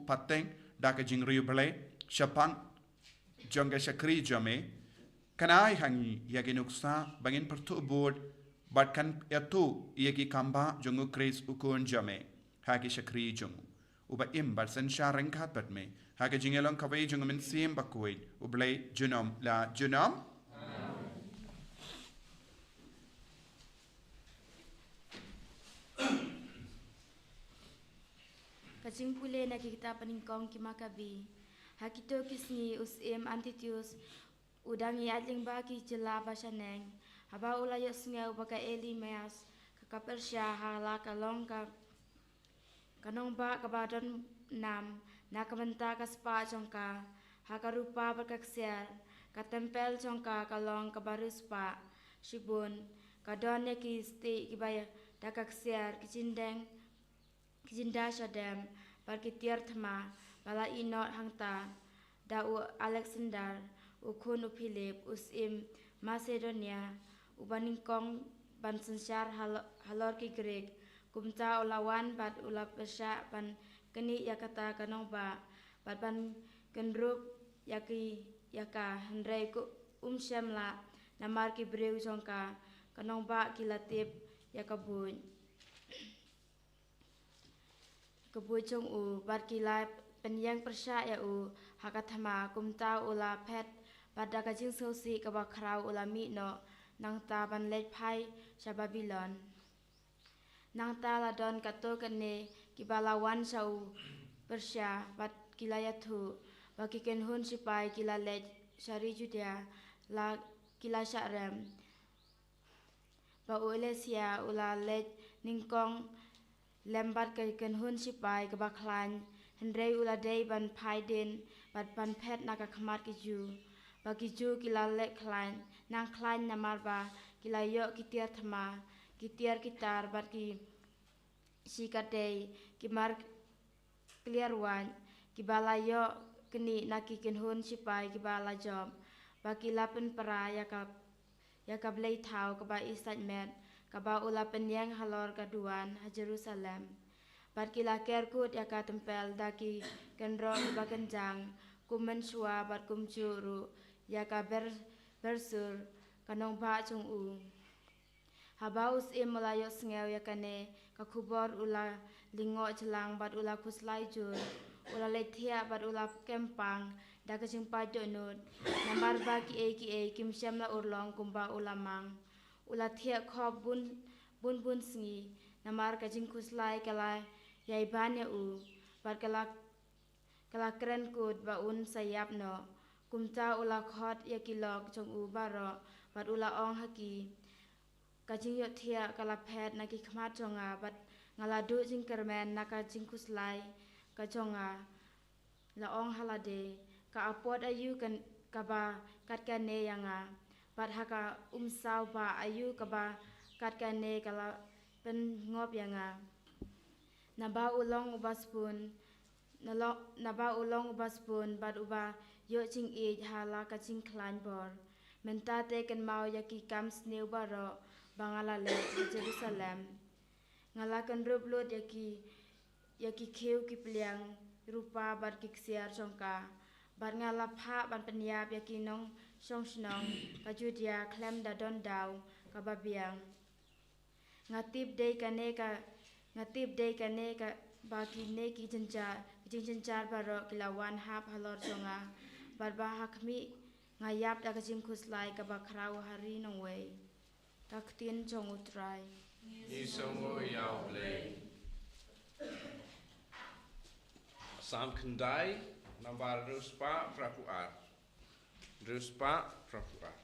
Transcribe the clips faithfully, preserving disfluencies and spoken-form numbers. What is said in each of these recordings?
pateng da ka jingriewblei shaphang jong ka shakri jong me. Kan ai ha ngi ïa ki nuksa ba ngin pyrthuh bud bad kan ïathuh ïa ki kambah jong U Khrist U Khun jong me ha ki shakri jong u. Uba im bad synshar ryngkat bad me ha ka jingïalong kawei jong U Mynsiem Bakhuid, U Blei junom la junom. Ka jingpule na ki kitab Nyngkong ki Makabi. Ha kito ki sngi u syiem Antiochus u dang ïaid lyngba ki jylla ba shaneng. Haba u la ïohsngew ba ka Elimas ka, ka pyrshah ha la ka long ka, ka nongbah kaba don nam na ka bynta ka spah jong ka, ha ka rupa bad ka ksiar, ka templ jong ka ka long kaba riewspah shibun, ka don ïa ki stieh kiba ïa da ka ksiar, ki jingdeng, ki jingda shadem bad ki tiar thma ba la ïehnoh hangta da u Alexander, u khun u Philip, u syiem Macedonia, uba nyngkong ban synshar halo-, halor ki Grik. Kumta u la wan bad u la pyrshah ban knieh ïa kata ka nongbah bad ban kynrup ïa ki, ïa ka, hynrei um shym lah, namar ki briew jong ka, ka nongbah ki la tip ïa ka buit, ka buit jong u, bad ki la pynïeng pyrshah ïa u ha ka thma. Kumta u la phet bad da ka jingsngewsih kaba khraw u la mih noh nangta ban leit phai sha Babilon. Nangta la don katto katne kiba la wan sha u pyrshah bad ki la ïathuh ba ki kynhun shipai ki la leit sha ri Judia, la ki la shah rem ba u Alexius u la leit nyngkong lem bad ka kynhun shipai kaba khlaiñ, hynrei u la dei ban phai dien bad ban phet na ka khmat ki Jiw. Ba ki Jiw ki la leh khlaiñ, nang khlaiñ namar ba ki la ïoh ki tiar thma, ki tiar kitar bad ki shikatdei, ki mar kliar waiñ, kiba la ïoh knieh na ki kynhun shipai kiba la jop, ba ki la pynpra ïa ka, ïa ka blei thaw kaba i sait met, kaba u la pynïeng halor ka duwan ha Jerusalem. Bad ki la ker kut ïa ka templ da ki kynroh kiba kynjang, kum mynshuwa bad kumjuh ruh ïa ka ber-, bersur ka nongbah jong u. Haba u syiem u la ïohsngew ïa kane ka khubor u la lyngngoh jlang bad u la khuslai jur. U la leit thiah bad u la kem pang da ka jingpait dohnud. Namar ba kiei kiei kim shym la urlong kumba u la mang. U la thiah khop bun, bun bun sngi. Namar ka jingkhuslai ka la ïai ban ïa u. Bad ka la ka la kren kut ba un sa ïap noh. Kumta u la khot ïa ki lok jong u baroh bad u la ong ha ki, ka jingïohthiah ka la phet na ki khmat jong nga bad nga la duh jingkyrmen na ka jingkhuslai ka jong nga. La ong ha lade, ka apot aïu kan, kaba kat kane ïa nga, bad ha ka umsaw ba aïu kaba kat kane ka la pynngop ïa nga. Naba u long uba sbun, na lo-, naba u long uba sbun bad uba ïoh jingïeit ha la ka jingkhlaiñ bor. Mynta te kynmaw ïa ki kam sniew baroh ba nga la leh ha Jerusalem. Nga la kynrup lut ïa ki, ïa ki khiew ki pliang rupa bad ki ksiar jong ka. Bad nga la phah ban pynïap ïa ki nongshong shnong ka Judia khlem da don daw kaba biang. Nga tip dei kane ka, nga tip dei kane ka ba kine ki jynjar, ki jingjynjar baroh ki la wan hap halor jong nga. Bad ba ha khmih nga ïap da ka jingkhuslai kaba khraw ha ri nongwei. Ka ktien jong U Trai. Ngi sngewnguh ïa U Blei. Salm khyndai, nambar hynriew spah phra phew ar. Hynriew spah phra phew ar.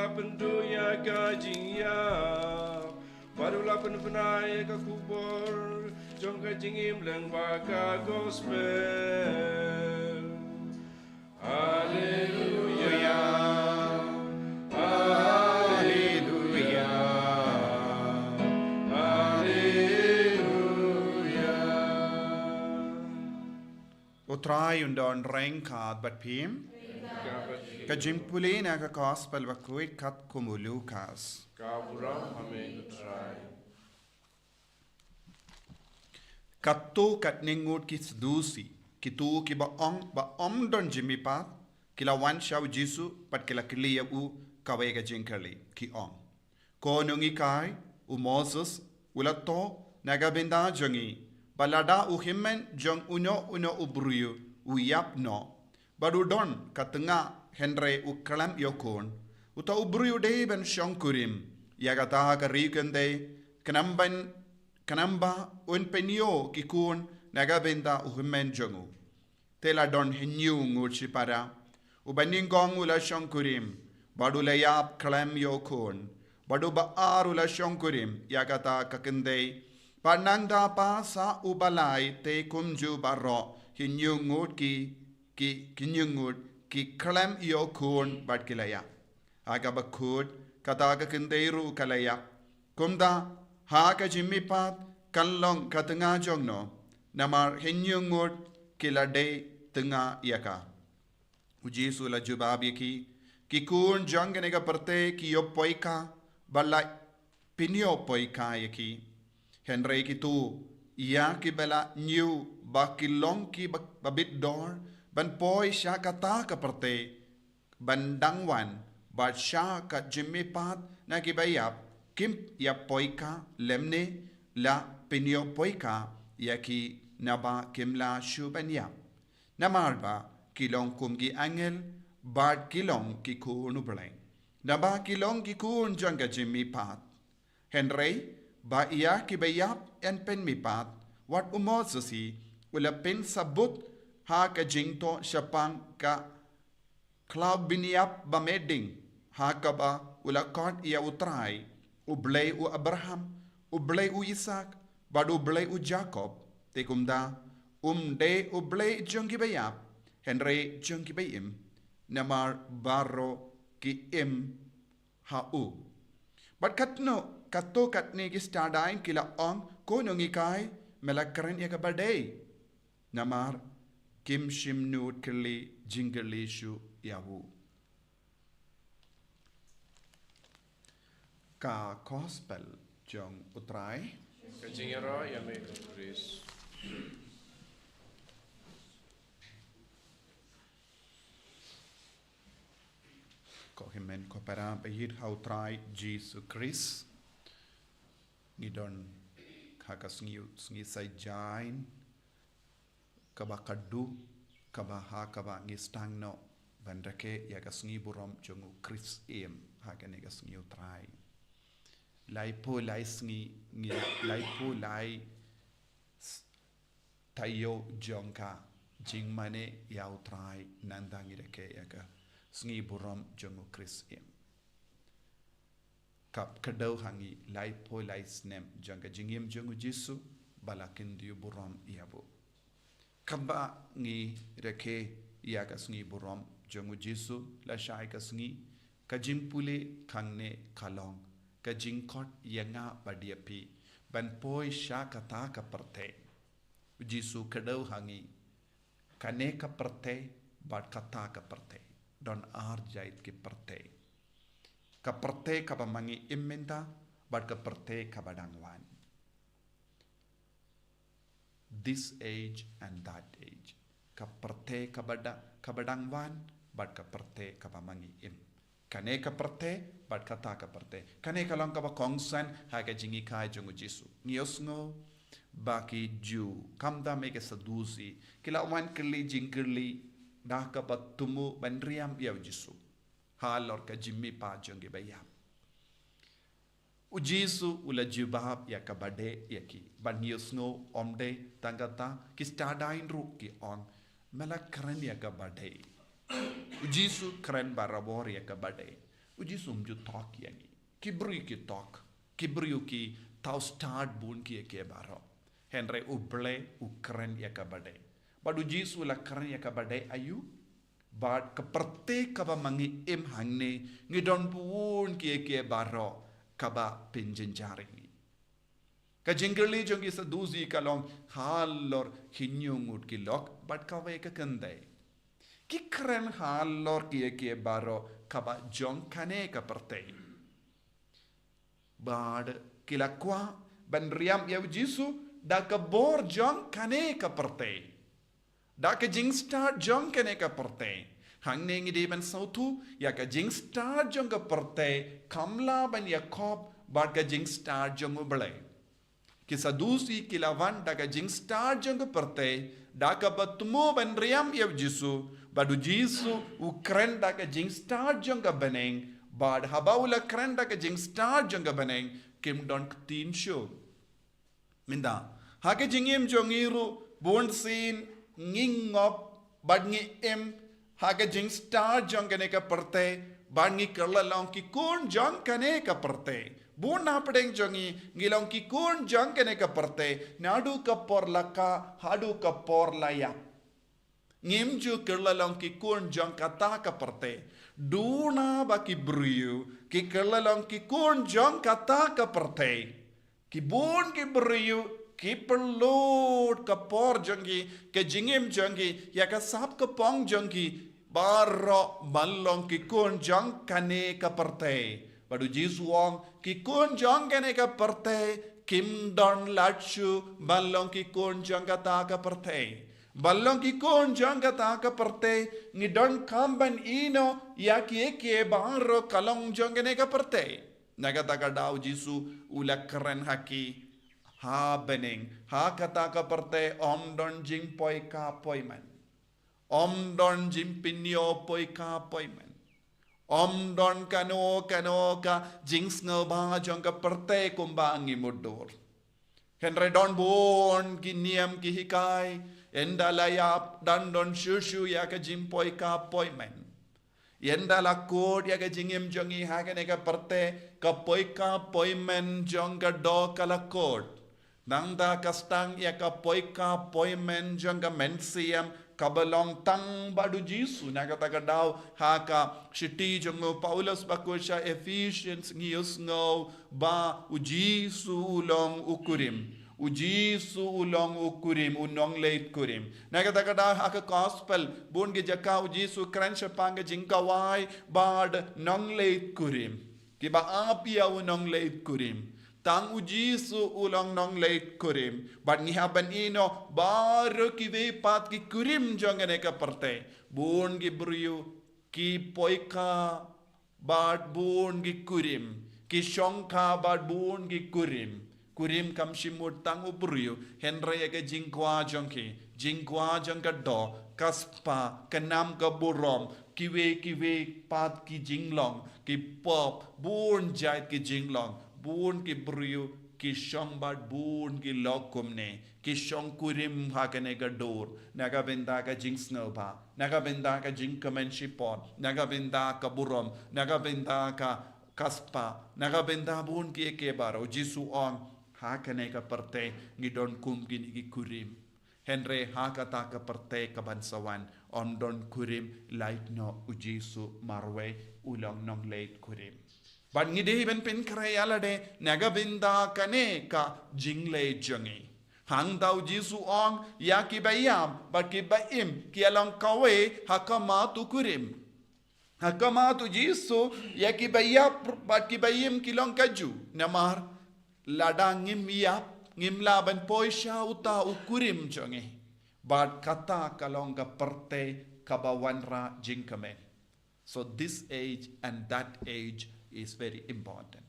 Pynduh ïa ka jingïap, bad u la pynbna ïa ka khubor jong ka jingim lyngba ka gospel. Haleluya, haleluya, haleluya. U Trai un don ryngkat bad phi. Ka jingpule na ka gospel bakhuid katkum u Lukas. Ka burom ha me ko Trai. Katto katne ngut ki Sadusi, kito kiba ong ba ym don jingmihpat, ki la wan sha u Jisu bad ki la kylli ïa u kawei ka jingkylli, ki ong: Ko nonghikai, u Moses u la thoh na ka bynta jong ngi ba lada u hynmen jong uno uno u briew u ïap noh, bad u don ka tnga hynrei u khlem ïoh khun, uta u briew u dei ban shongkurim ïa kata ka ri kynthei, khnang ban, khnang ba un pynïoh ki khun na ka bynta u hynmen jong u. Te la don hynñiew ngut shipara. Uba nyngkong u la shongkurim bad u la ïap khlem ïoh khun, bad uba ar u la shongkurim ïa kata ka kynthei. Bad nangta pat sa uba lai, te kumjuh baroh, hynñiew ngut ki, ki, hynñiew ngut ki khlem ïoh khun bad ki la ïap. Ha kaba khuid, kata ka kynthei ruh ka la ïap. Kumta, ha ka jingmihpat kan long ka tnga jong no, namar hynñiew ngut ki la dei tnga ïa ka. U Jisu u la jubab ïa ki: Ki khun jong kane ka pyrthei ki ïoh poikha, ba la pynïoh poikha ïa ki. Hynrei kito ïa kiba la ñiew ba ki long kiba, ba bit dor ban poi sha kata ka pyrthei ban dang wan, bad sha ka jingmihpat na kiba ïap, kim ïap poikha, lymne la pynïoh poikha ïa ki, naba kim lah shuh ban ïap. Namar ba ki long kum ki angel, bad ki long ki khun U Blei. Naba ki long ki khun jong ka jingmihpat. Hynrei ba ïa kiba ïap yn pynmihpat, wat u Moses hi u la pynsabut ha ka jingthoh shaphang ka khlaw bynïap ba mih ding, ha kaba u la khot ïa U Trai, U Blei u Abraham, U Blei u Isaak, bad U Blei u Jakob. Te kumta, um dei U Blei jong kiba ïap, hynrei jong kiba im, namar baroh ki im ha u. Bad katno, katto katne ki stad daiñ ki la ong: Ko nonghikai, me la kren ïa kaba dei. Namar kim shym nud kylli jingkylli shuh ïa u. Ka gospel jong U Trai. Ka jingïaroh ïa me ko Khrist. Ko hynmen ko para ba ïeit ha U Trai Jisu Khrist. Ngi don ha ka sngi, sngi Saitjaiñ kaba khatduh, kaba ha kaba ngi sdang noh ban rakhe ïa ka sngi burom jong U Khrist im ha kane ka sngi U Trai. Laiphew lai sngi ngi, laiphew lai s-, taïew jong ka jingmane ïa U Trai, nangta ngi rakhe ïa ka sngi burom jong U Khrist im. Kaba kdew ha ngi laiphew lai snem jong ka jingim jong U Jisu, ba la kyntiew burom ïa u. Kaba ngi rakhe ïa ka sngi burom jong U Jisu, lashai ka sngi, ka jingpule hangne ka long ka jingkhot ïa nga bad ïa phi ban poi sha kata ka pyrthei. U Jisu kdew ha ngi, kane ka pyrthei bad kata ka pyrthei. Don ar jait ki pyrthei. Ka pyrthei kaba ma ngi im mynta, bad ka pyrthei kaba dang wan. This age and that age. Ka pyrthei kaba da, kaba dang wan, bad ka pyrthei kaba ma ngi im. Kane ka pyrthei bad kata ka pyrthei. Kane ka long kaba kongsan ha ka jinghikai jong U Jisu. Ngi ïohsngew ba ki Jiw, khamtam ki Sadusi, ki la wan kylli jingkylli da kaba thmu ban riam ïa U Jisu halor ka jingmihpat jong kiba ïap. U Jisu u la jubab ïa kaba dei ïa ki. Bad ngi ïohsngew ym dei tang kata, ki stad daiñ ruh ki ong, me la kren ïa kaba dei. U Jisu kren barabor ïa kaba dei. U Jisu um ju thok ïa ngi. Ki briew ki thok. Ki briew ki thaw stad bun kiei kiei baroh. Hynrei U Blei u kren ïa kaba dei. Bad U Jisu u la kren ïa kaba dei aïu. Bad ka pyrthei kaba ma ngi im hangne, ngi don bun kiei kiei baroh kaba pynjynjar ïa ngi. Ka jingkylli jong ki Sadusi ka long halor hynñiew ngut ki lok bad kawei ka kynthei. Ki kren halor kiei kiei baroh kaba jong kane ka pyrthei. Bad ki la kwah ban riam ïa U Jisu da ka bor jong kane ka pyrthei. Da ka jingstad jong kane ka pyrthei. Hangne ngi dei ban sngewthuh ïa ka jingstad jong ka pyrthei kam lah ban ïakhop bad ka jingstad jong U Blei. Ki Sadusi ki la wan da ka jingstad jong ka pyrthei, da kaba thmu ban riam ïa U Jisu, bad U Jisu u kren da ka jingstad jong ka bneng, bad haba u la kren da ka jingstad jong ka bneng, kim don ktien shuh. Mynta, ha ka jingim jong ngi ruh, bun sien ngi ngop bad ngi im ha ka jingstad jong kane ka pyrthei, bad ngi kylla long ki khun jong kane ka pyrthei. Bun na pdeng jong ngi, ngi long ki khun jong kane ka pyrthei, naduh ka por la kah haduh ka por la ïap. Ngim ju kylla long ki khun jong kata ka pyrthei. Duna ba ki briew ki kylla long ki khun jong kata ka pyrthei, ki bun ki briew ki pynlut ka por jong ki, ka jingim jong ki ïa ka sap ka pong jong ki baroh ban long ki khun jong kane ka pyrthei. Bad U Jisu u ong, ki khun jong kane ka pyrthei kim don lad shuh ban long ki khun jong kata ka pyrthei. Ban long ki khun jong kata ka pyrthei, ngi donkam ban ïehnoh ïa kiei kiei baroh ka long jong kane ka pyrthei. Na kata ka daw U Jisu u la kren ha ki ha bneng, ha kata ka pyrthei ym don jingpoi kha poi man. Ym don jingpynïoh poi kha poi man. Ym don kano kano ka jingsngewbha jong ka pyrthei kumba ngi mutdur. Hynrei don bun ki niam ki hikai, ynda la ïap dang don shuh shuh ïa ka jingpoi kha poi man. Ynda la kut ïa ka jingim jong ngi ha kane ka pyrthei, ka poi kha poi man jong ka doh ka la kut. Nangta ka sdang ïa ka poi kha poi man jong ka mynsiem kaba long tang bad U Jisu. Na kata ka daw ha ka shithi jong u Paulus ba kut sha Ephesians ngi ïohsngew ba U Jisu u long u kurim. U Jisu u long u kurim, u nongleit kurim. Na kata ka daw ha ka gospel, bun ki jaka U Jisu u kren shaphang ka jingkhawai bad nongleit kurim. Kiba ap ïa u nongleit kurim. Tang U Jisu u long nongleit kurim. Bad ngi hap ban ïehnoh baroh kiwei pat ki kurim jong kane ka pyrthei. Bun ki briew ki poi kha bad bun ki kurim. Ki shong kha bad bun ki kurim. Kurim kam shym mut tang u briew, hynrei ïa ka jingkwah jong ki, jingkwah jong ka doh, ka spah, ka nam ka burom, kiwei kiwei pat ki jinglong, ki pop, bun jait ki jinglong, bun ki briew ki shong bad bun ki lok kumne, ki shong kurim ha kane ka dur, na ka bynta ka jingsngewbha, na ka bynta ka jingkmen shipor, na ka bynta ka burom, na ka bynta ka ka spah, na ka bynta bun kiei kiei baroh. U Jisu u ong, ha kane ka pyrthei ngi don kum kine ki kurim. Hynrei ha kata ka pyrthei kaban sa wan, ym don kurim, lait noh U Jisu marwei, u long nongleit kurim. Bad ngi dei ban pynkhreh ïa lade na ka bynta kane ka jingleit jong ngi. Hangta U Jisu u ong, ïa kiba ïap bad kiba im ki ïa long kawei ha khmat u kurim. Ha khmat U Jisu, ïa kiba ïap bad kiba im ki long kajuh. Namar lada ngim ïap, ngim lah ban poi sha uta u kurim jong ngi. Bad kata ka long ka pyrthei kaba wanrah jingkmen. So this age and that age is very important.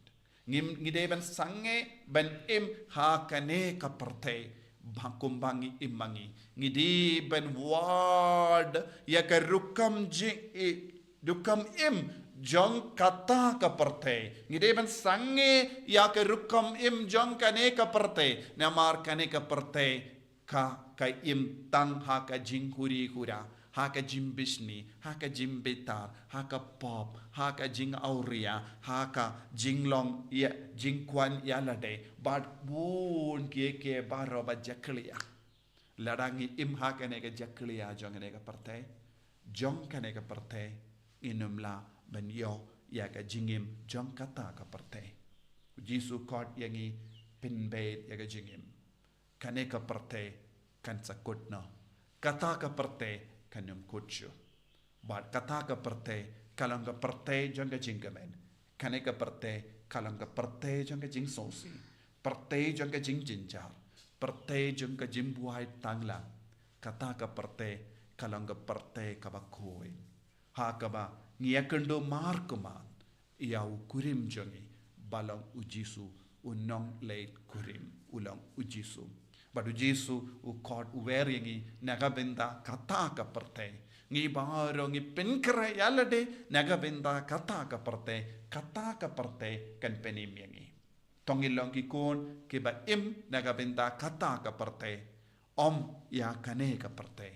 Ngim, ngi dei ban sangeh ban im ha kane ka pyrthei ba kumba ngi im ma ngi. Ngi dei ban wad ïa ka rukom jing i, rukom im jong kata ka pyrthei. Ngi dei ban sangeh ïa ka rukom im jong kane ka pyrthei. Namar kane ka pyrthei ka, ka im tang ha ka jinghuri hura, Ha ka jingbishni, ha ka jingbitar, ha ka pop, ha ka jingawria, ha ka jinglong ïa, jingkwah ïa lade, bad bun kiei kiei baroh ba jakhlia. Lada ngi im ha kane ka jakhlia jong kane ka pyrthei, jong kane ka pyrthei, ngin ym lah ban ïoh ïa ka jingim jong kata ka pyrthei. U Jisu khot ïa ngi pynbeit ïa ka jingim. Kane ka pyrthei kan sa kut noh. Kata ka pyrthei kan ym kut shuh. Bad kata ka pyrthei ka long ka pyrthei jong ka jingkmen. Kane ka pyrthei ka long ka pyrthei jong ka jingsngewsih. Pyrthei jong ka jingjynjar. Pyrthei jong ka jingbuaid tanglang. Kata ka pyrthei ka long ka pyrthei kaba khuid. Ha kaba ngi ïakynduh markhmat ïa u kurim jong ngi, ba long u Jisu, u nongleit kurim, u long u Jisu. Bad u Jisu u khot, u wer ïa ngi na ka bynta kata ka pyrthei. Ngi baroh ngi pynkhreh ïa lade na ka bynta kata ka pyrthei, kata ka pyrthei kan pynim ïa ngi. To ngin long ki khun kiba im na ka bynta kata ka pyrthei, ym ïa kane ka pyrthei.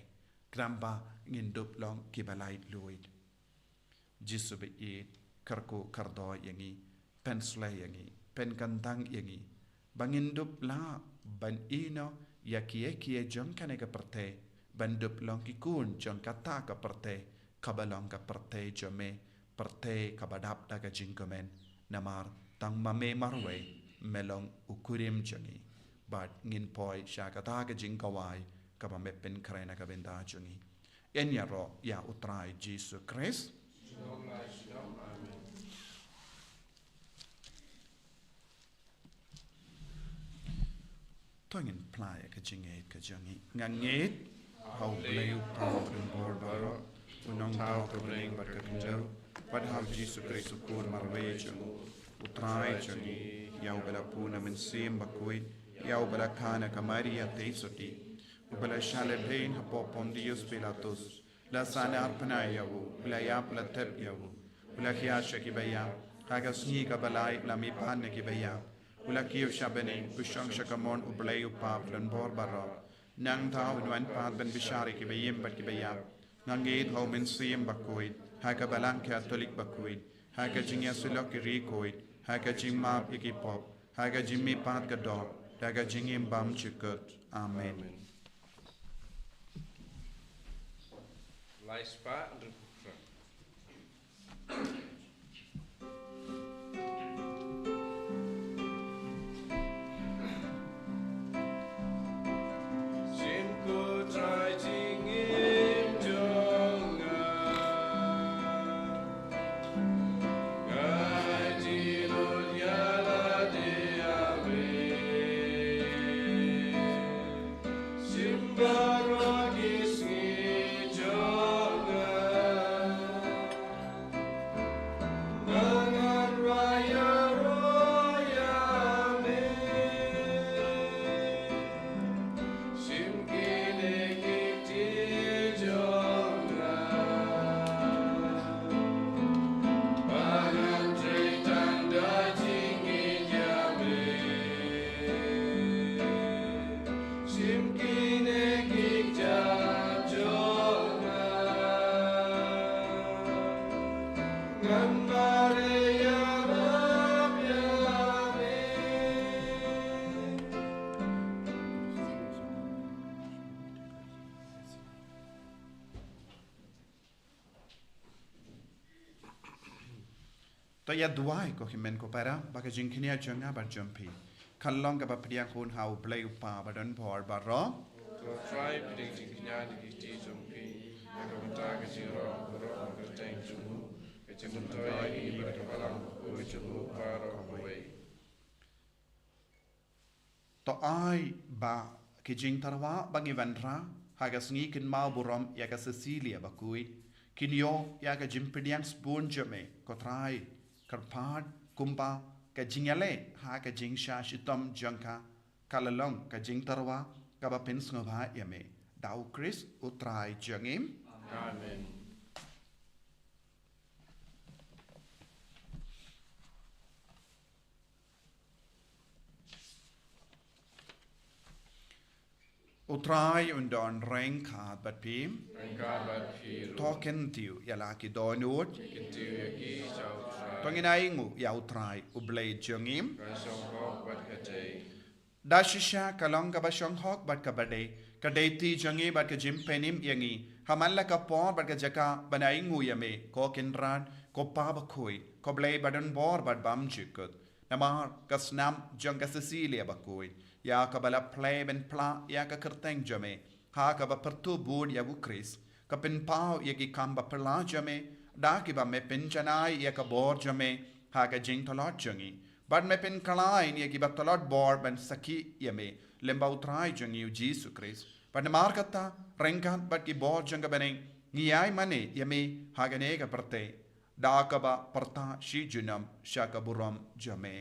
Khnang ba ngin dup long kiba laitluid. Jisu ba ïeit, kyrkhu kyrdoh ïa ngi, pynsleh ïa ngi, pynkyntang ïa ngi, ba ngin dup lah ban ïehnoh ïa kiei kiei jong kane ka pyrthei, ban dup long ki khun jong kata ka pyrthei, kaba long ka pyrthei jong me, pyrthei kaba dap da ka jingkmen. Namar tang ma me marwei me long u kurim jong ngi. Bad ngin poi sha kata ka jingkhawai kaba me pynkhreh na ka bynta jong ngi. Yn ïaroh ïa u Trai Jisu Khrist. To ngin phla ïa ka jingngeit ka jong ngi. Nga ngeit ha U Blei U Kpa uba don bor baroh, u Nongthaw ka bneng bad ka khyndew, bad ha U Jisu Khrist u Khun marwei jong u, u Trai jong ngi, ïa uba la pun na Mynsiem Bakhuid, ïa uba la kha na ka Maria Theisotti, uba la shah lehbeiñ hapoh Pontius Pilatus, la sahnarphna ïa u, u la ïap, la thep ïa u, u la khiah sha kiba ïap, ha ka sngi kaba lai u la mihpat na kiba ïap, u la kiew sha bneng, u shong sha ka mon U Blei U Kpa uba don bor baroh. Nangta un wan pat ban bishar ïa kiba im bad kiba ïap. Nga ngeit ha U Mynsiem Bakhuid, ha ka Balang Katholik bakhuid, ha ka jingïasyllok ki riewkhuid, ha ka jingmap ïa ki pop, ha ka jingmihpat ka doh, ha ka jingim bymjukut. Amen. Amen. Lai spah hynriewphew phra. Shim ko Trai jingim jong nga. Ngai ti lut ïa lade, Amen. Shim baroh ki sngi jong nga. Nga ngan rai ïaroh ïa me. Shim kine ki kti jong nga. Ba ngan trei tang da jingngeit ïa me. Shim kine ki kjat jong nga. Ngan mareh ïarap ïa me. To ïa duwai ko hynmen ko para, ba ka jingkñia jong nga bad jong phi kan long kaba pdiang hun ha U Blei U Kpa ba don bor baroh. To Trai pdiang jingkñia na ki kti jong phi, na ka bynta ka jingrong baroh ka kyrteng jong u, ka jingmyntoi ïa ngi bad ka balang bakhuid jong u baroh kawei. To ai ba ki jingtyrwa ba ngi wanrah ha ka sngi kynmaw burom ïa ka Cecilia bakhuid, kin ïoh ïa ka jingpdiang sbun jong me, ko Trai, kyrpad kumba ka jingïaleh ha ka jingshah shitom jong ka, ka la long ka jingtyrwa kaba pynsngewbha ïa me. Da U Khrist U Trai jong ngi. Amen. U Trai un don ryngkat bad phi. Ryngkat bad phi ruh. To kyntiew ïa la ki dohnud. Kyntiew ïa ki sha u Trai. To ngin ainguh ïa u Trai u Blei jong ngi. Ka shong hok bad ka dei. Da shisha ka long kaba shong hok bad kaba dei, ka dei ti jong ngi bad ka jingpynim ïa ngi ha man la ka por bad ka jaka ban ainguh ïa me, ko Kynrad, ko Pa Bakhuid, ko Blei ba don bor bad bymjukut. Namar ka snam jong ka Sisilia Bakhuid, ïa kaba la plie ban phla ïa ka kyrteng jong me, ha kaba pyrtuh bud ïa u Khrist, ka pynpaw ïa ki kam ba phylla jong me, da kiba me pynjanai ïa ka bor jong me ha ka jingtlot jong ngi. Bad me pynkylla ïa kiba tlot bor ban sakhi ïa me lyngba u Trai jong ngi u Jisu Khrist. Bad namar kata, ryngkat bad ki bor jong ka bneng, ngi ai mane ïa me ha kane ka pyrthei, da kaba pyrta shi junom sha ka burom jong me.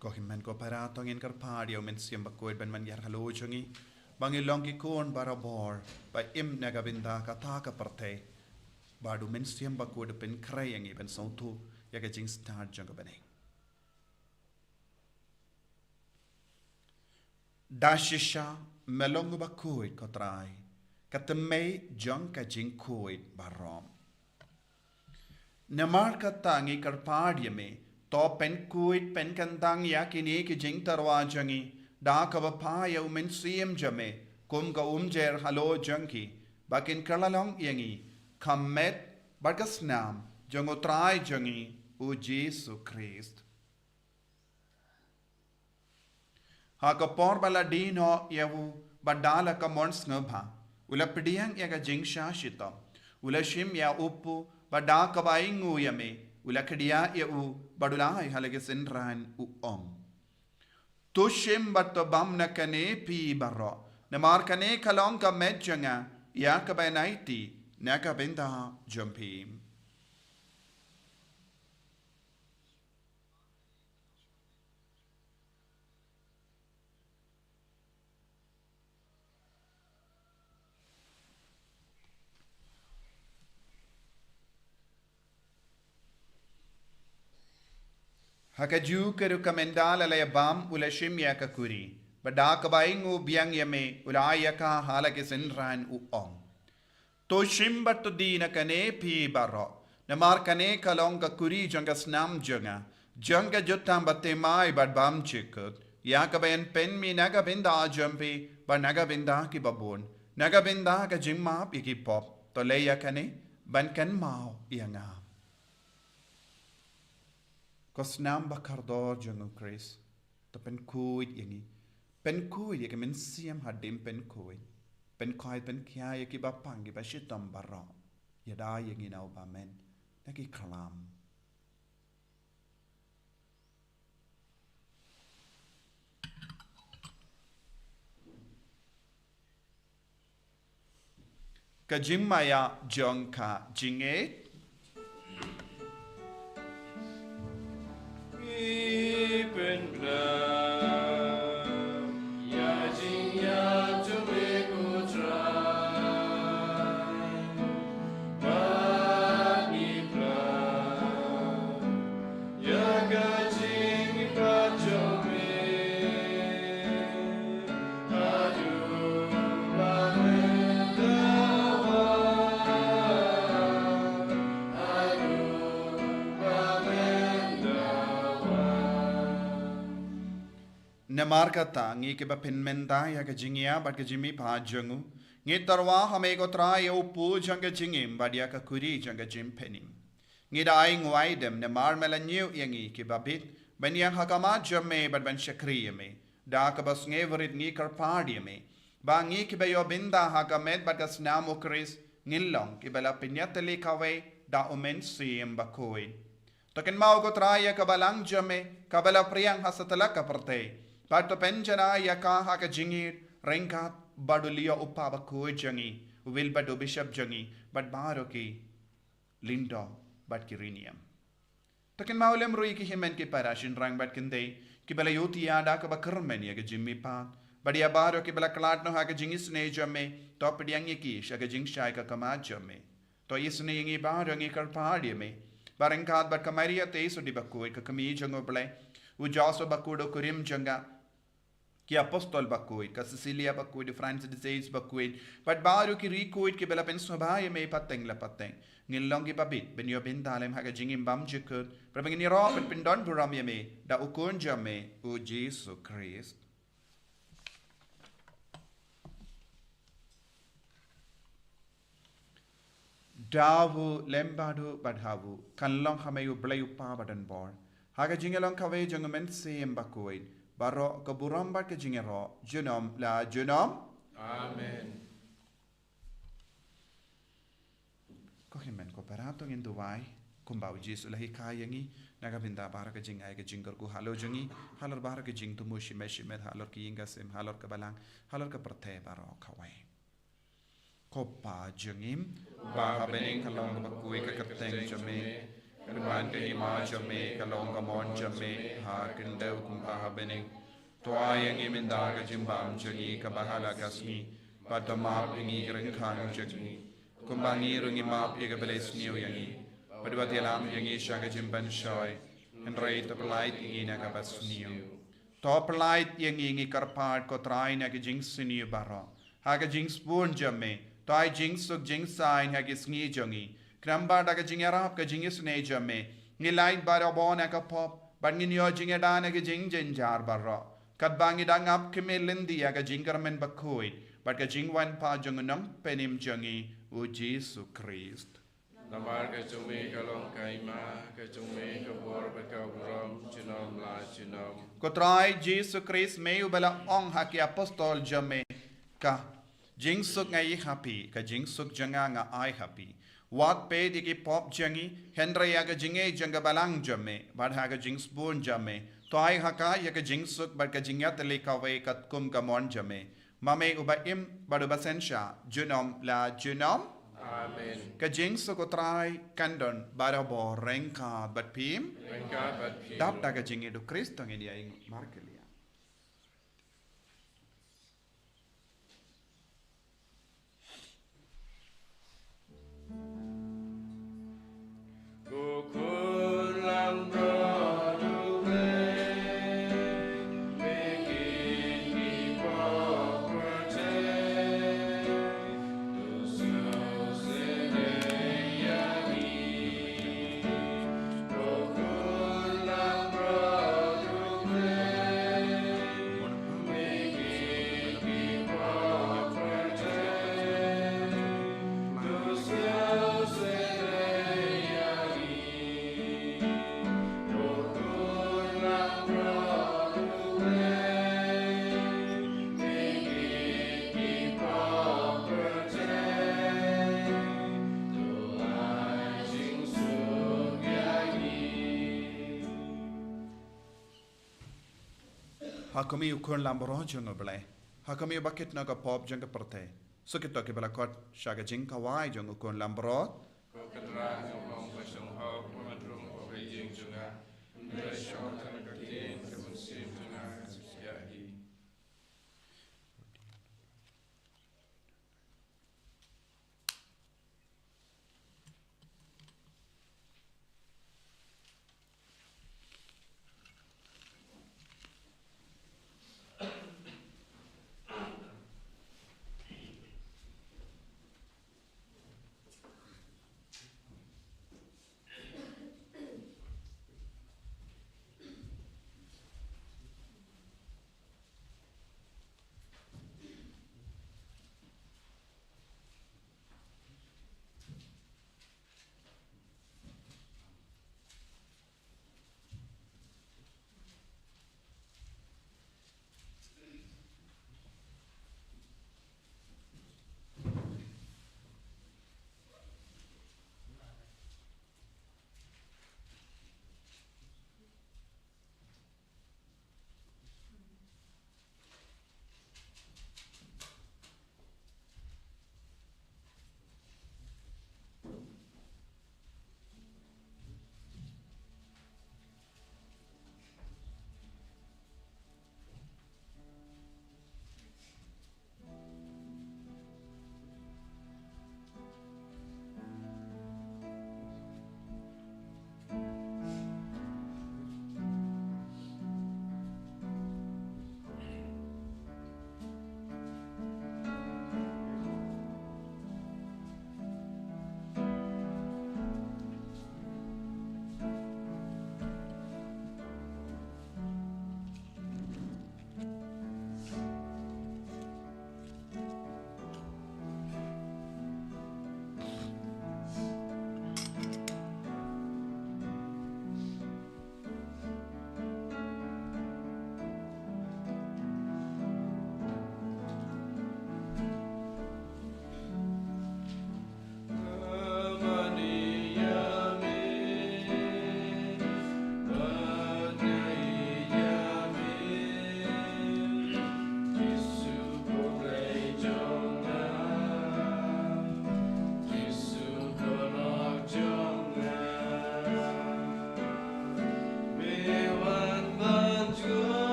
Ko hynmen ko para, to ngin kyrpad ïa u Mynsiem Bakhuid ban man ïar halor jong ngi, ba ngin long ki khun barabor ba im na ka bynta kata ka pyrthei, bad u Mynsiem Bakhuid u pynkhreh ïa ngi ban sngewthuh ïa ka jingstad jong ka bneng. Da shisha me long uba khuid, ko Trai, ka tymmen jong ka jingkhuid baroh. Namar kata ngi kyrpad ïa me, to pynkhuid pynkyntang ïa kine ki jingtyrwa jong ngi da kaba phah ïa u Mynsiem jong me kum ka umjer halor jong ki, ba kin kylla long ïa ngi ka met bad ka snam jong u Trai jong ngi u Jisu Khrist. Ha ka por ba la die noh ïa u, bad da la ka mon sngewbha, u la pdiang ïa ka jingshah shitom, u la shim ïa u kpu, bad da kaba ainguh ïa me, u la khdiah ïa u, bad u la ai ha la ki synran, u ong: To shim bad to bam na kane phi baroh, namar kane ka long ka met jong nga, ïa kaba yn aiti na ka bynta jong phi. Ha kajuh ka rukom, ynda la ïa bam, u la shim ïa ka kuri, bad da kaba ainguh biang ïa me, u la ai ïa ka ha la ki synran, u ong: To shim bad to die na kane phi baroh, namar kane ka long ka kuri jong ka snam jong nga, jong ka jutang bathymmai bad bymjukut, ïa kaba yn pynmih na ka bynta jong phi bad na ka bynta kiba bun, na ka bynta ka jingmap ïa ki pop. To leh ïa kane ban kynmaw ïa nga. Ko snam ba kordor jong u Khrist, to pynkhuid ïa ngi. Pynkhuid ïa ka mynsiem hadien pynkhuid. Pynkhuid pynkhia ïa kiba pang, kiba shitom baroh. Ïada ïa ngi na u bymman na ki khlam. Ka jingmaïa jong ka jingngeit. Ngi pynbna ïa ka jingïap jong me ko Trai, bad ngi pynbna ïa ka jingïap jong me. Namar kata, ngi kiba pynmynta ïa ka jingïap bad ka jingmihpat jong u, ngi tyrwa ha me ko Trai ïa u puh jong ka jingim bad ïa ka kuri jong ka jingpynim. Ngi da ai nguaidem namar me la ñiew ïa ngi kiba bit ban ïeng ha khmat jong me bad ban shakri ïa me. Da kaba sngewrit ngi kyrpad ïa me ba ngi kiba ïoh bynta ha ka met bad ka snam u Khrist ngin long kiba la pynïatylli kawei da u Mynsiem Bakhuid. To kynmaw ko Trai ïa ka balang jong me kaba la phriang ha satlak ka pyrthei, bad to pynjanai ïa ka ha ka jingïeit ryngkat bad u Leo u Papa Bakhuid jong ngi, u Wilbert u Bishop jong ngi, bad baroh ki lyngdoh bad ki riewniam. To kynmaw lem ruh ïa ki hynmen ki para shynrang bad kynthei kiba la ïohi ïa da kaba kyrmen ïa ka jingmihpat, bad ïa baroh kiba la khlad noh ha ka jingisynei jong me, to pdiang ïa ki sha ka jingshai ka khmat jong me. To isynei ïa ngi baroh, ngi kyrpad ïa me ba ryngkat bad ka Maria Theisotti Bakhuid ka kmie jong u Blei, u Joseph Bakhuid u kurim jong ka, ki apostol bakhuid, ka Cecilia Bakhuid, u Francis de Sales Bakhuid, bad baroh ki riewkhuid kiba la pynsngewbha ïa me pateng la pateng, ngin long kiba bit ban ïoh bynta lem ha ka jingim bymjukut, bad ba ngin ïaroh ban pyndonburom ïa me da u Khun jong me, u Jisu Khrist. Da u lem bad u bad ha u, kan long ha me u Blei u Kpa badonbor, ha ka jingïalong kawei jong u Mynsiem Bakhuid, baroh ka burom bad ka jingïaroh junom la junom. Amen. Ko hynmen ko para, to ngin duwai kumba u Jisu u la hikai ïa ngi, na ka bynta baroh ka jingai ka jingkyrkhu halor jong ngi, halor baroh ka jingthmu shimet shimet, halor ki ïing ki sem, halor ka balang, halor ka pyrthei baroh kawei. Ko Pa jong ngi ba ha bneng, ka long kaba khuid ka kyrteng jong me, kan wan ka hima jong me, ka long ka mon jong me ha khyndew kumba ha bneng. To ai ïa ngi mynta ka jingbam jong ngi kaba ha la ka sngi, bad to map ïa ngi ki ryngkang jong ngi, kumba ngi ruh ngi map ïa kiba la sniew ïa ngi, bad wat ïalam ïa ngi sha ka jingpynshoi, hynrei to pyllait ïa ngi na kaba sniew. To pyllait ïa ngi, ngi kyrpad ko Trai, na ka jingsniew baroh, ha ka jingsbun jong me. To ai jingsuk jingsaiñ ha ki sngi jong ngi, khnang ba da ka jingïarap ka jingisynei jong me, ngin lait barabor na ka pop, bad ngin ïoh jingïada na ki jingjynjar baroh, katba ngi dang ap khmih lynti ïa ka jingkyrmen bakhuid bad ka jingwan pat jong u Nongpynim jong ngi, u Jisu Khrist. Namar ka jong me ka long ka hima, ka jong me ka bor bad ka burom junom la junom. Ko Trai Jisu Khrist, me uba la ong ha ki apostol jong me, ka jingsuk nga ai ha phi, ka jingsuk jong nga nga ai ha phi. Wat peit ïa ki pop jong ngi, hynrei ïa ka jingngeit jong ka balang jong me, bad ha ka jingsbun jong me, to ai ha ka ïa ka jingsuk bad ka jingïatylli kawei katkum ka mon jong me, ma me uba im bad uba synshar junom la junom. Amen. Ka jingsuk u Trai kan don barabor ryngkat bad phi. Ryngkat bad phi. Dap da ka jingïeit u Khrist, to ngin ïa ïeng markylliang. Ha khmih u Khun Lambaroh jong u Blei, ha khmih uba kit noh ka pop jong ka pyrthei, suk ïa kito kiba la khot sha ka jingkhawai jong u Khun Lambaroh. Ko Trai, nga ong ba shong hok, ba rung ko ka ïing jong nga, hynrei shong tang ka ktien ka mynsiem jong nga ka suk ïa hi.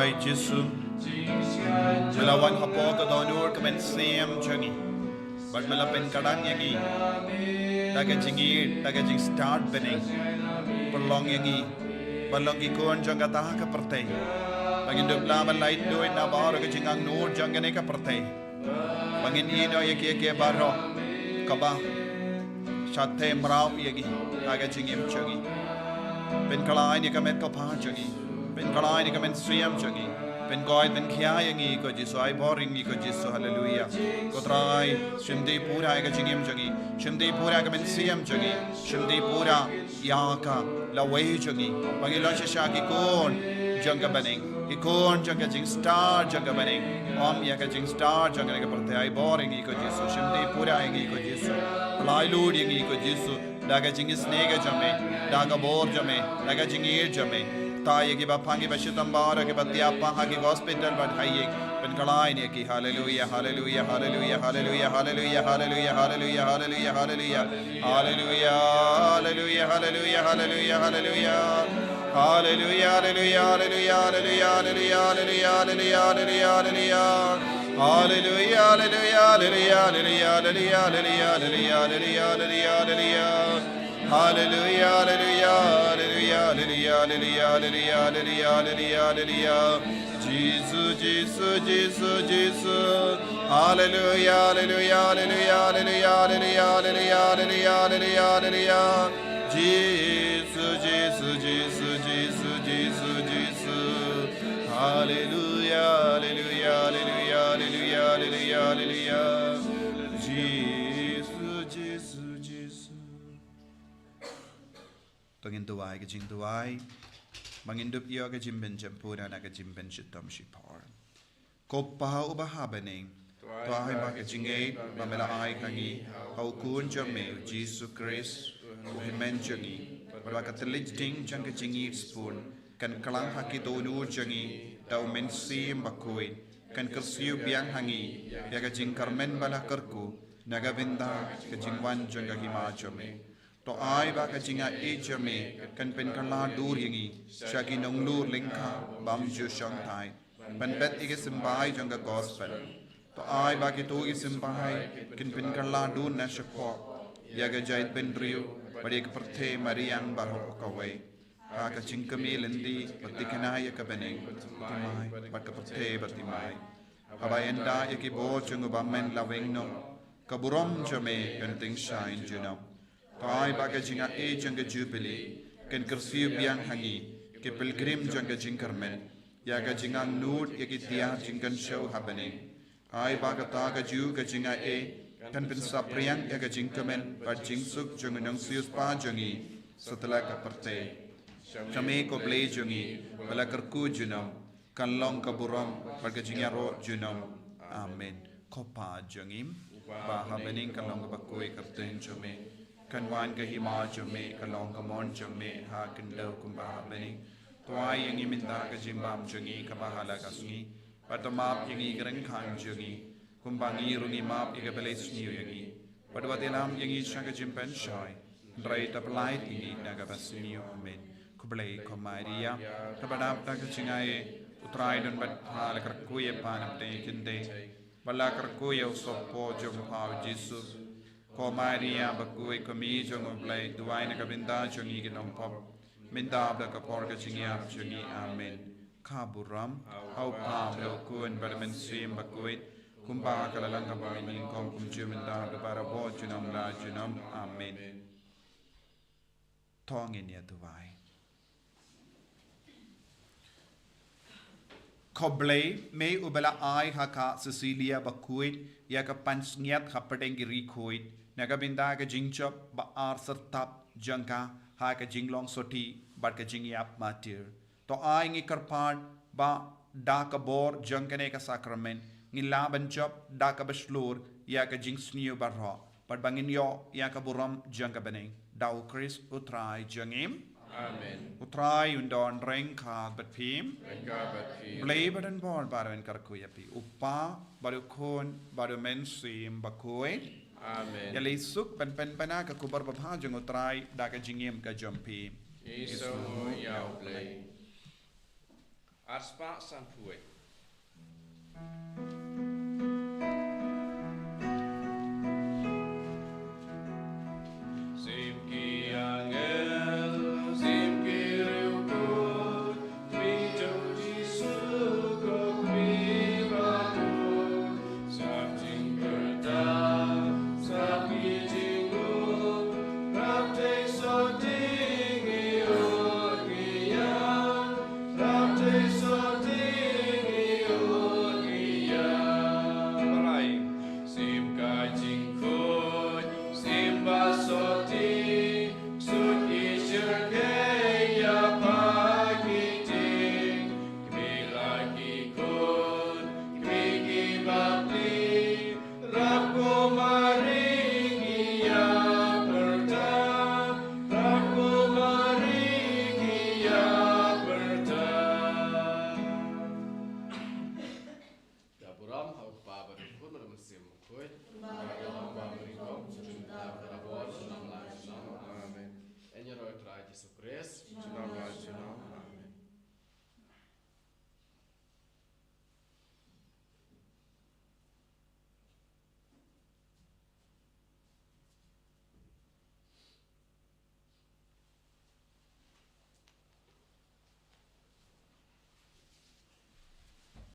Ai Jisu, me la wan hapoh ka dohnud ka mynsiem jong ngi. Bad me la pynkhlaiñ ïa ngi da ka jingïeit, da ka jingstad bneng. Pynlong ïa ngi ban long ki khun jong kata ka pyrthei. Ba ngin dup lah ban lait duh na baroh ka jingangnud jong kane ka pyrthei. Ba ngin ïehnoh ïa kiei kiei baroh kaba shah theh mraw ïa ngi ha ka jingim jong ngi. Pynkhlaiñ ïa ka met ka phad jong ngi. Pynkhlaiñ ïa ka mynsiem jong ngi. Pynkoit pynkhia ïa ngi ko Jisu, ai bor ïa ngi ko Jisu, haleluya. Ko Trai, shim dih pura ïa ka jingim jong ngi. Shim dih pura ïa ka mynsiem jong ngi. Shim dih pura ïa ka lawei jong ngi. Ba ngin long shisha ki khun jong ka bneng. Ki khun jong ka jingstad jong ka bneng. Ym ïa ka jingstad jong ka pyrthei, ai bor ïa ngi ko Jisu. Shim dih pura ïa ngi ko Jisu. Laitluid ïa ngi ko Jisu. Da ka jingisynei ka jong me, da ka bor jong me, da ka jingïeit jong me. Tang ïa kiba pang, kiba shitom baroh, kiba thiah pang ha ki hospital bad ha ïing. Pynkhlaiñ ïa ki, haleluya, haleluya, haleluya. Haleluya, haleluya, haleluya, haleluya, haleluya, haleluya. Haleluya, haleluya, haleluya, haleluya, haleluya. Haleluya, haleluya, haleluya, haleluya, haleluya, haleluya, haleluya, haleluya. Haleluya, haleluya, haleluya, haleluya, haleluya, haleluya, haleluya, haleluya. Haleluya, haleluya, haleluya, haleluya, haleluya, haleluya, haleluya, haleluya. Jisu, Jisu, Jisu, Jisu. Haleluya, haleluya, haleluya, haleluya, haleluya, haleluya, haleluya, haleluya, haleluya. Jisu, Jisu, Jisu, Jisu, Jisu, Jisu. Haleluya, haleluya, haleluya, haleluya, haleluya, haleluya. Jisu, Jisu, Jisu. To ngin duwai ka jingduwai. Ba ngin dup ïoh ka jingpynjempuran ha ka jingpynshitom shipor. Ko Pa uba ha bneng, to ai ba ka jingngeit ba me la ai ha ngi ha u Khun jong me u Jisu Khrist, u Hynmen jong ngi, bad ba ka tlot jong ka jingïeit sbun kan kylla ha ki dohnud jong ngi da u Mynsiem Bakhuid, kan kyrsiew biang ha ngi ïa ka jingkyrmen ba la kyrkhu na ka bynta ka jingwan jong ka hima jong me. To ai ba ka jingaiei jong me kan pynkylla dur ïa ngi sha ki nongleit lyngkha bym ju shongthait ban bet ïa ki symbai jong ka gospel. To ai ba kito ki symbai kin pynkylla dur na shapoh ïa ka jaitbynriew bad ïa ka pyrthei mariang baroh kawei. Ha ka jingkmie lynti bad thikna ïa ka bneng, bad ka pyrthei bad thymmai. Haba ynda ïa ki bor jong u bymman la weng noh, ka burom jong me kan tyngshaiñ junom. To ai ba ka jingaiei jong ka Jubili kan kyrsiew biang ha ngi ki pilgrim jong ka jingkyrmen ïa ka jingangnud ïa ki tiar jingkynshew ha bneng. Ai ba kata kajuh ka jingaiei kan pynsaphriang ïa ka jingkmen bad jingsuk jong u nongsiewspah jong ngi satlak ka pyrthei. Sha me ko Blei jong ngi ba la kyrkhu junom, kan long ka burom bad ka jingïaroh junom. Amen. Ko Pa jong ngi ba ha bneng, kan long kaba khuid ka kyrteng jong me. Kan wan ka hima jong me, kan long ka mon jong me ha khyndew kumba ha bneng. To ai ïa ngi mynta ka jingbam jong ngi kaba ha la ka sngi. Bad to map ïa ngi ki ryngkang jong ngi, kumba ngi ruh ngi map ïa kiba leh sniew ïa ngi. Bad wat ïalam ïa ngi sha ka jingpynshoi, hynrei to pyllait ïa ngi na kaba sniew. Amen. Khublei ko Maria, kaba dap da ka jingaiei, u Trai u don bad pha. La kyrkhu ïa pha na pdeng ki kynthei, bad la kyrkhu ïa u sohpop jong pha u Jisu. Ko Maria bakhuid, ko Kmie jong u Blei, duwai na ka bynta jong ngi ki nongpop, mynta bad ha ka por ka jingïap jong ngi. Amen. Ka burom ha u Pa bad ha u Khun bad ha u Mynsiem Bakhuid, kumba ka la long ha kaba nyngkong, kumjuh mynta bad barabor, junom la junom. Amen. To ngin ïa duwai. Ko Blei, me uba la ai ha ka Cecilia bakhuid ïa ka pansngiat hapdeng ki riewkhuid, na ka bynta ka jingjop ba ar syrtap jong ka ha ka jinglong sotti bad ka jingïap martir. To ai ngi kyrpad ba da ka bor jong kane ka sakramen ngin lah ban jop da kaba shlur ïa ka jingsniew baroh, bad ba ngin ïoh ïa ka burom jong ka bneng. Da u Khrist u Trai jong ngi. Amen. U Trai un don ryngkat bad phi. Ryngkat bad phi. Blei ba don bor bad un kyrkhu ïa phi. U Pa bad u Khun bad u Mynsiem Bakhuid. Amen. Ïa lei suk ban pynbna ka khubor babha jong u Trai da ka jingim ka jong phi. Ngi sngewnguh ïa u Blei. Arspah sanphew wei.